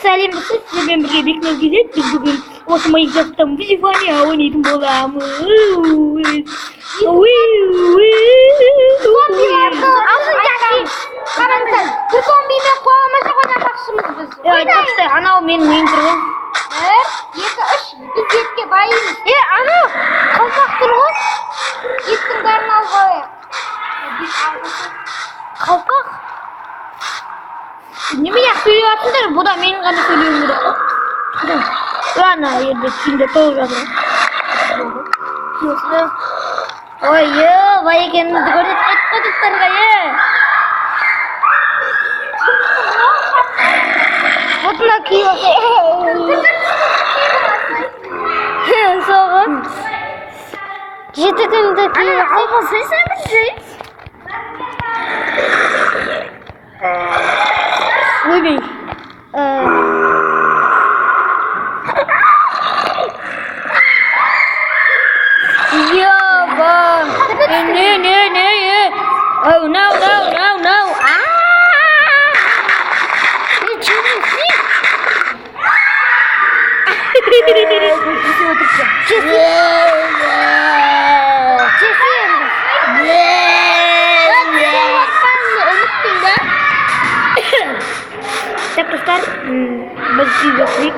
Сәлем достар, сіздермен бірге Бекназ келеді. Біз бүгін осы Майнкрафтта выживание ойнайтын боламыз. Қараңыздар, бір зомбимен қуаламаса ойнамақшымыз біз. Айтпақшы, анау менің үйім тұр ғой. 1, 2, 3, біз етке байимыз. Анау қалпақ тұр ғой. Еттің бәрін алып алайық. Қалпақ? Немене ақ сөйлеп жатсыңдар? Бұ да менің ғана сөйлеуім керек қой. Ана жерде киімдер толып жатыр ғой. Ой, бай екенімізді көрсетіп қойдық қой достарға, е. Вот мына киіп алсай. Соғы. 7 күнді киіп алсай. Алып алсай сен бір жей. Ойбай. Ёба. Не, не, не, не. Oh, no, no, no, no. Так, достар, біз үйге кірейік.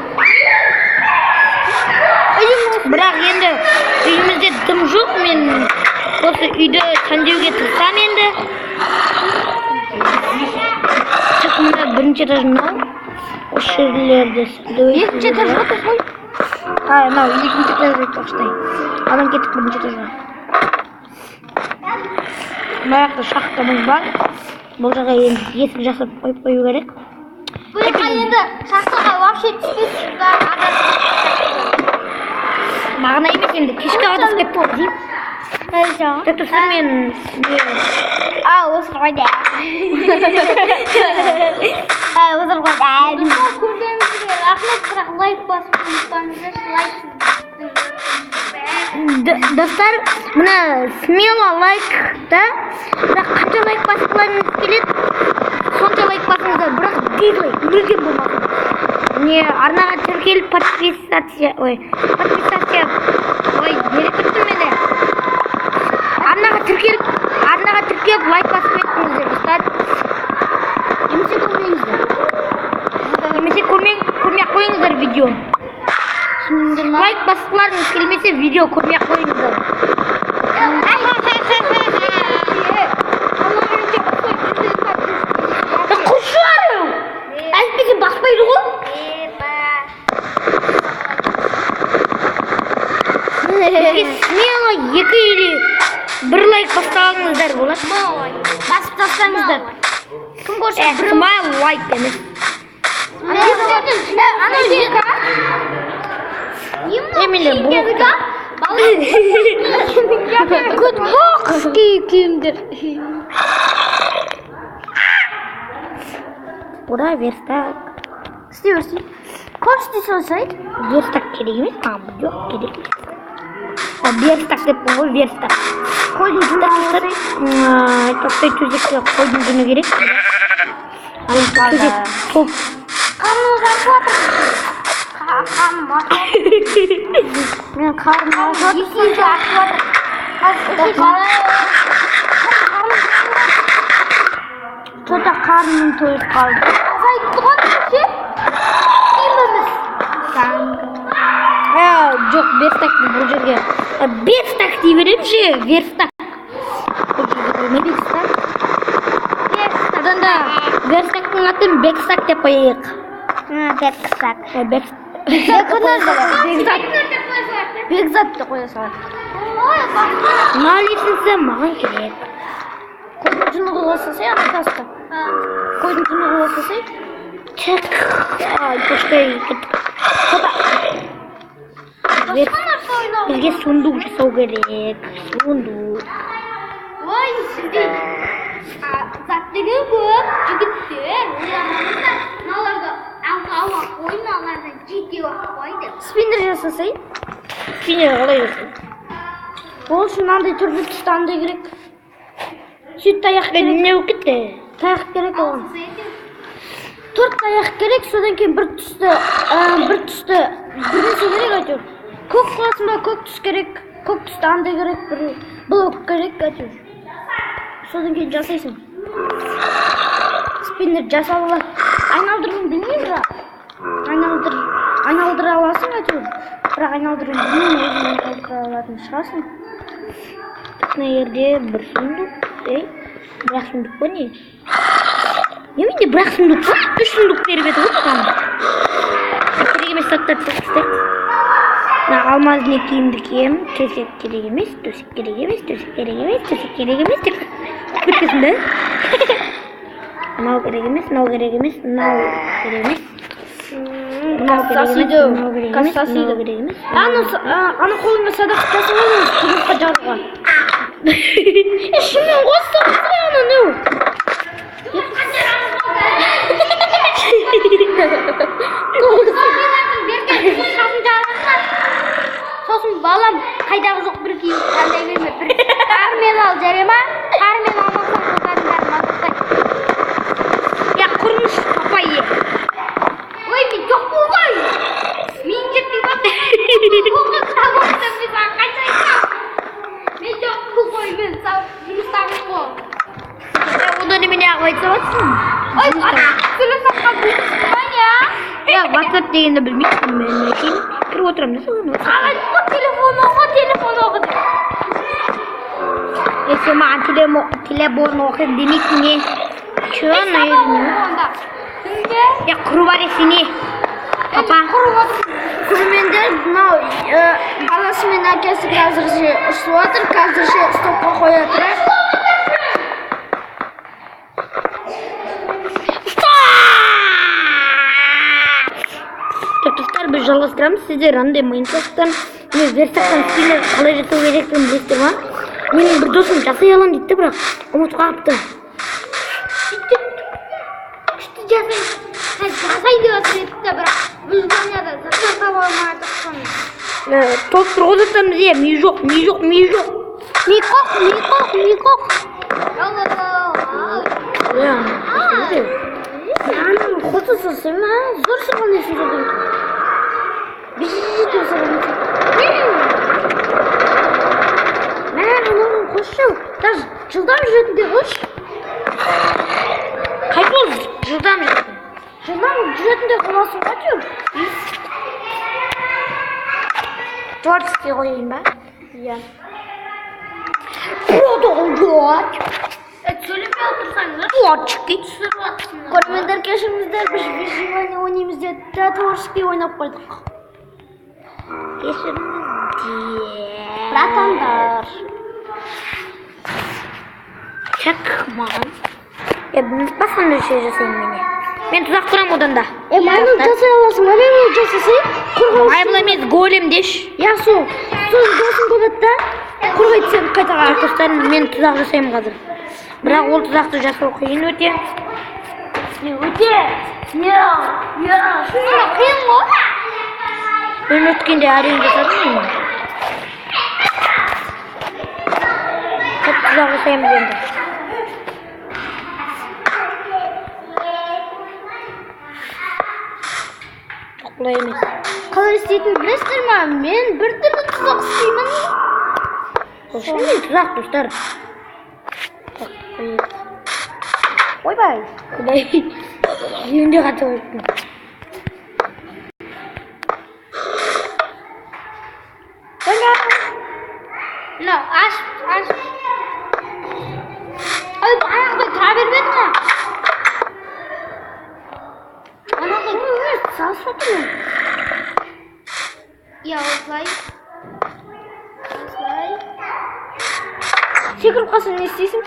Бірақ енді үйімізде дым жоқ, мен осы үйді сәндеуге тырысамын енді. Так, мына бірінші этаж мынау. Осы жерлерді сәндеу. Екінші этажға тұр ғой. Мынау екінші этаж айтпақшыдай. Адам кеттік бірінші этажға. Мына жақта шахтамыз бар. Бұл жаққа енді есік жасап қойып қою керек. Бұл жаққа енді шахтаға вообще түспейсіз да, адасып. Мағына емес енді, кешке адасып кетті ғой деймін. Так, достар, мен Осы қойды. Осы қойды. Көргеніңізге рахмет, бірақ лайк басып ұмытпаңыздар, лайк. Достар, мына смело лайк да, бірақ қанша лайк басқыларыңыз келеді, сонша лайк басыңыздар, бірақ дизлайк мүлдем болмасын. Не, арнаға тіркеліп подписаться, ой, подписаться, ой, не деп кеттім мен де. Арнаға тіркеліп лайк басып кетіңіздер, достар. Немесе көрмеңіздер. Немесе көрмей ақ қойыңыздар видеоны. Лайк басқыларыңыз келмесе видео көрмей ақ қойыңыздар. Құршы, әйтпесе баспайды ғой. Бізге смело 2 или 1 лайк бастағыңыздар болады. Басып тастаңыздар. Кім көрсе бір смайл лайк емес. Ана екі. Емеле бұл. Көт боқ киімдер. Ура, верстак. Істей берсін. Көп істей салсай. Верстак керек емес, маған жоқ керек емес. Верстак деп қой, верстак. Қойдың жүні алсай. Тоқтай, төсекке қойдың жүні керек. Төсек топ. Қарнымыз ашып жатыр. Қарным ашып жатыр. Мен қарным ашып жатыр. Есімше ашып жатыр. Что-то қарным тойып қалды. Азайтты ғой ше? Киіміміз. Жоқ, верстак бұл жерге. Верстак дей беремін ше, верстак. Бұл жерге қоймай верстак. Одан да верстактың атын бекстак деп қояйық. Бекстак. Бекзат деп қоя салады. Мына лестница маған керек. Қойдың жүні қоя салсай, ана таста. Қойдың жүні қоя салсай. Так, поштай кеттік. Хопа. Бізге сундук жасау керек. Сундук. Ой, сізде зат деген көп жігіттер. Ойламаңыздар, мыналарды алға қой, мыналардан жетеу ақ қой деп. Спиннер жасасай. Спиннер қалай жасайды? Ол үшін мынандай түрлі түсті андай керек. Сүт таяқ керек. Не болып кетті? Таяқ керек оған. 4 таяқ керек, содан кейін бір түсті, бір түсті, бірнәрсе керек әйтеуір. Көк қыласың ба, көк түс керек, көк түсті андай керек, бір блок керек әйтеуір. Содан кейін жасайсың. Спиннер жасап алады. Айналдыруын білмеймін бірақ. Айналдыра аласың әйтеуір. Бірақ айналдыруын білмеймін, өзің айналдыра алатын шығарсың. Мына жерде бір сундук, ей, бір сундук па не? Не менде бір сундук па? 3 сундук беріп еді ғой маған. Керек емес заттарды тастайық. Мына алмазный киімді киемін. Төсек керек емес, төсек керек емес, төсек керек емес, төсек керек емес деп кеткенсің да? Мынау керек емес, мынау керек емес, мынау керек емес. Мынау керек емес, мынау керек емес, мынау керек емес. Аны қолыңа садақ ұстасаң ғой, құдыққа жаруға. Шынымен қоссаң аны не? Сосын балам қайдағы жоқ бір киім қандай берме, бір қармен ал, жарай ма? Қармен алмасаң қыздардың бәрін мазақтайды. Я құрмыш папай. Ой, мен жоқ болмай. Мен жетпей баттым. Мен жоқ болмай, мен жұмыстамын ғой. Онда немене ағып айтса отырсың? Ой, сөйлеп сатқан білмейсің я? Я WhatsApp дегенді білмеймін, мен әшейін кіріп отырамын да соған. Ағай, телефон оқы, телефон оқы деп. Е, сен маған телефон оқы демейсің не? Чё, наверное? Я құры бар есіне. Папа. Көрермендер, мынау баласы мен әкесі қазірше ұрысып жатыр, қазірше стопқа қоя тұрайық. Достар, біз жалғастырамыз. Сіздер андай Майнкрафттан, не верстактан спиннер қалай жасау керектігін білесіздер ма? Менің бір досым жасай аламын дейді, бірақ ұмытып қалыпты. Күшті жасай, жасай деп жатыр едік те, бірақ выживанияда заттар таба алмай жатырмыз. Толып тұр ғой заттарымыз, е, ми жоқ, ми жоқ, ми жоқ. Ми қоқ, ми қоқ, ми қоқ. Ананың қосы сосы ма? Зор соған несін жүрген. Бізі соған. Мә, ананың қосшы. Даже жылдам жүретіндей қойшы. Қай бұл жылдам жүретін? Жылдам жүретіндей қыласың ғой әйтеуір. Творческий қояйын ба? Иә. Продолжать. Сөйлемей отырсаңыз. Творческий. Түсіріп жатсыңдар. Көрермендер, кешіріңіздер, біз выживание ойнаймыз дедік те, творческий ойнап қойдық. Кешіріңіздер. Братандар. Так, маған. Басқа нәрсе жасаймын мен. Мен тұзақ құрамын одан да. Маймыл жасай аласың ба? Маймыл жасасай, қорғаушы. Маймыл емес, голем деш. Я, сол. Сол досың болады да, қорғайды сені қайтаға. Достар, мен тұзақ жасаймын қазір. Бірақ ол тұзақты жасау қиын өте. Не өте? Не, не. Қиын ғой. Мен өткенде әрең жасадым мен. Тұзақ жасаймыз енді. Жоқ, бұлай емес. Қалай істейтінін білесіздер ма? Мен бір түрлі тұзақ істеймін. Бұл шынымен тұзақ, достар. Ойбай. Құдай. Енді қате қойыппын. Мынау, аш, аш. Ой, аяқтай тұра бермеді ме? Анақтай. Сасып отырмын. Я, осылай. Осылай. Секіріп қалсаң не істейсің?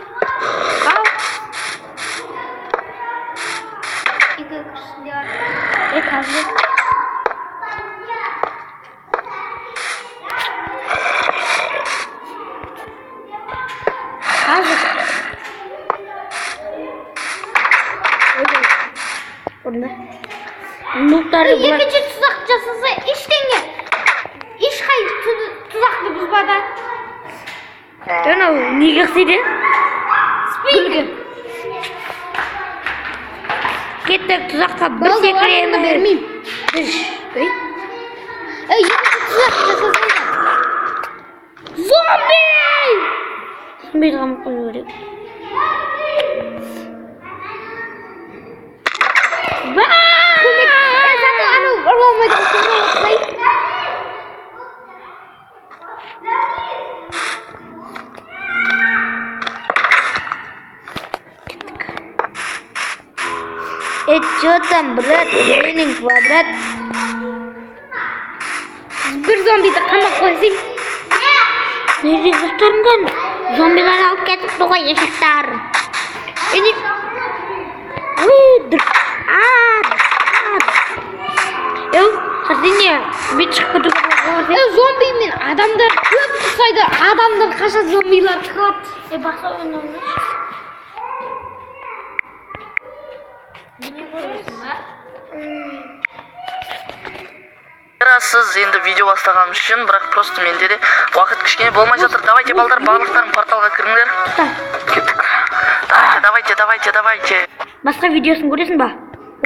Ау. Екі күшінде бар. Қазір. Қазір. Орында. Нуктары бұлар. Екінші тұзақ жасаса ештеңе. Ешқай тұзақты бұзбады. Анау неге ұқсайды? Спиннер. Кеттік, тұзаққа бір Болды, секіреміз. Бермеймін. Үш. Ой. Ей, екінші тұзақ жасасаңдар. Зомби! Зомбиді қамап қою керек. Көмек. Ей, сәті, анау ұрламайды, ұрламайды. Е, чё там, брат? Менің квадрат. Бір зомбиді қамап қойсаң. Неге достарым кән? Зомбилар алып кетіпті ғой ешектер. Эне. Ой, дыр. А, а. Еу, не, бет шығып кетуге болады. Е, зомби мен адамдар көп ұқсайды. Адамдар қашады, зомбилар қырады. Е, басқа ойын ойнайыншы. Не көресің ба? Сіз енді видео бастағаным үшін, бірақ просто менде де уақыт кішкене болмай жатыр. Давайте, балдар, барлықтарың порталға кіріңдер. Кеттік. Давайте, давайте, давайте, давайте. Басқа видеосын көресің ба?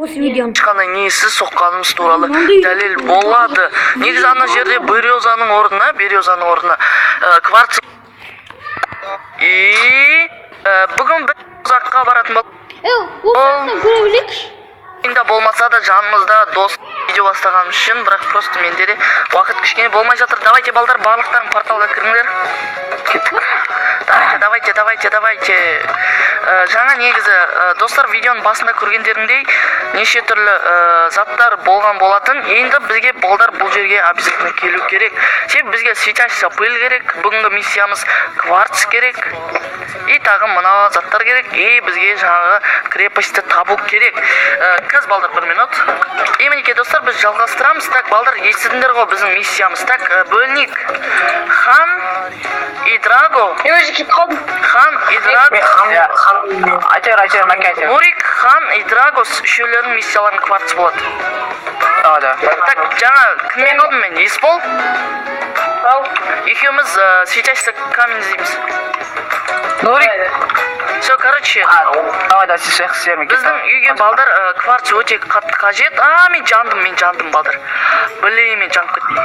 Осы видеоны. Ешқандай несіз соққанымыз туралы Мынандай- дәлел болады. Негізі ана жерде березаның орнына кварц и бүгін біз ұзаққа баратын бол Е, ол жақтан көре білейікші. Енді болмаса да жанымызда дос. Видео бастағаным үшін, бірақ просто менде де уақыт кішкене болмай жатыр. Давайте, балдар, барлықтарың порталға кіріңдер. Кеттік. Давайте, давайте, давайте, давайте. Жаңа негізі, достар, видеоның басында көргендеріңдей неше түрлі заттар болған болатын. Енді бізге, балдар, бұл жерге обязательно келу керек, себебі бізге светящийся пыль керек, бүгінгі миссиямыз кварц керек и тағы мына заттар керек, и бізге жаңағы крепостьті табу керек. Қазір, балдар, бір минут. И мінекей, достар, біз жалғастырамыз. Так, балдар, естідіңдер ғой біздің миссиямыз. Так, бөлінейік. Хан и Драго. Мен уже кетіп қалдым. Хан и Драго. Мен хан, хан, айта бер, айта бер, Мәке, айта бер. Нурик, Хан и Драгос, үшеулерінің миссияларының кварц болады. Давай, давай. Так, жаңа кіммен қалдым мен? Есбол? Ау. Екеуміз светящийся камень іздейміз. Нурик. Все, короче, А, давай, давай, сен сен. Біздің үйге, балдар, кварц өте қатты қажет. А, мен жандым, мен жандым, балдар. Блин, мен жанып кеттім.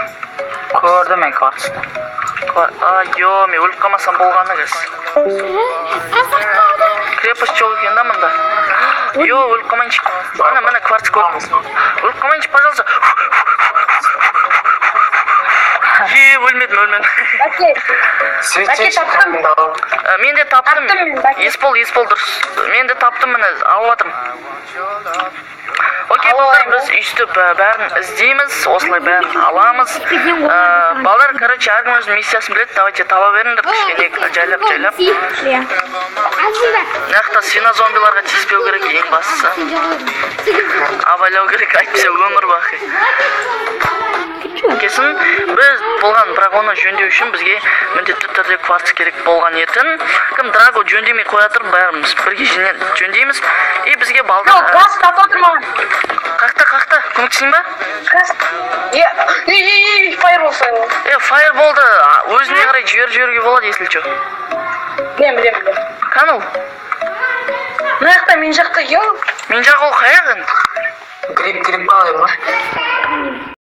Көрдім мен кварцты. А, ё, мен өліп қалмасам болғаны қазір. Азақ қалды. Крепость жоқ екен да мында. Ё, өліп қалмайыншы. Міне, міне, кварц көрдім. Өліп қалмайыншы, пожалуйста. Е, өлмедім, өлмедім. Бәке, Бәке, таптым. Мен де таптым. Таптым мен, Бәке. Есбол, Есбол, дұрыс. Мен де таптым, міне, алып жатырмын. Окей, Алып балдар, алайын біз өйстіп бәрін іздейміз, осылай бәрін аламыз. Балдар, короче, әркім өзінің миссиясын біледі. Давайте таба беріңдер кішкене жайлап, жайлап. Иә. Азында. Мына жақта свинозомбиларға тиіспеу керек, ең бастысы. Абайлау керек, әйтпесе өмір бақи. Кесін біз болған, бірақ оны жөндеу үшін бізге міндетті түрде кварц керек болған етін. Кім, Драго жөндемей қоя тұр, бәріміз бірге жөндейміз. И бізге балдар Жоқ, газ тапып отыр маған. Қақта, қақта, көмектесейін ба? Газ. Е, ей, ей, ей, фаербол, фаербол. Е, фаерболды өзіне қарай жіберіп жіберуге болады, если че. Білем, білем, білем. Канал. Мына жақта, мен жақта, ё. Мен жақ ол қаяқ енді? Гриб, гриб алайын ба?